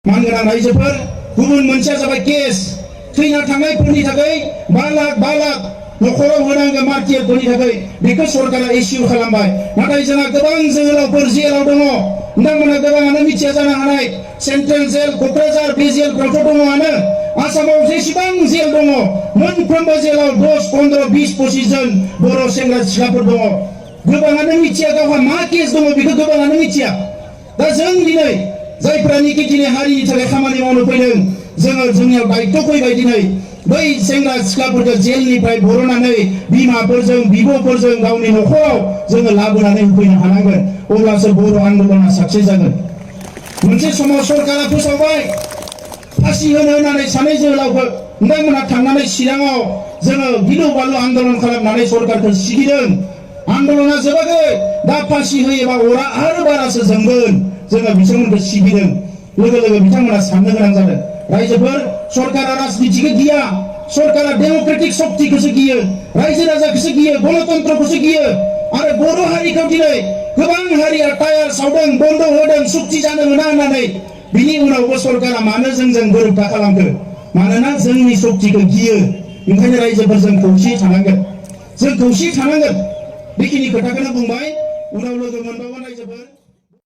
मानगोनां रायजोफोर गुबुन मोनसेया जाबाय केस थैना थांनायफोरनि थाखाय 5 लाख नखराव होनांगौ मार्टियारफोरनि थाखाय बेखौ सरकारा इस्यु खालामबाय नाथाय जोंहा गोबां जोहोलावफोर जेलाव दङ नोंथांमोना गोबाङानो मिथिया जानो हानाय सेन्ट्रेल जेल क'क्राझार बे जेलफ्रावथ' दङआनो आसामाव जेसेबां जेल दङ मोनफ्रोमबो जेलाव 10 15 20 25 जन बर' सेंग्रा सिख्लाफोर दङ गोबाङानो मिथिया गावहा मा केस दङ बेखौ गोबाङानो मिथिया दा जों दिनै जायफ्रानिकि दिनै हारिनि थाखाय खामानि मावनो फैदों जोङो जोंनियाव दायित्व फैबाय दिनै बै सेंग्रा सिख्लाफोरखौ जेलनिफ्राय बरननानै बिमाफोरजों बिब'फोरजों गावनि नखराव जोङो लाबोनानै होफैनो हानांगोन अब्लासो बर' आन्दोलना साक्सेस जागोन मोनसे समाव सरकारा फोसावबाय फासि होनो होननानै सानै जोहोलावफोर नोंथांमोना थांनानै चिराङाव जोङो गिलु बालु आन्दोलन खालामनानै सरकारखौ सिगिदों आन्दोलना जोबाखै दा फासि होयोबा अरा आरो बारासो जोंगोन जोङो बिथांमोनखौ सिगिदों लोगो लोगो बिथांमोना साननो गोनां जादों रायजोफोर सरकारा राजनितिखौ गिया सरकारा डेम'क्रेटिक शक्तिखौसो गियो रायजो राजाखौसो गियो गणतन्त्रखौसो गियो आरो बर' हारिखौ दिनै गोबां हारिया टायार सावदों बन्द होदों सुक्ति जानो मोना होननानै बिनि उनावबो सरकारा मानो जोंजों गोरोबथा खालामखो मानोना जोंनि शक्तिखौ गियो ओंखायनो रायजोफोर जों खौसेयै थानांगोन जों खौसेयै थानांगोन बेखिनि खोथाखौनो बुंबाय उनाव लोगो मोनबावगोन रायजोफोर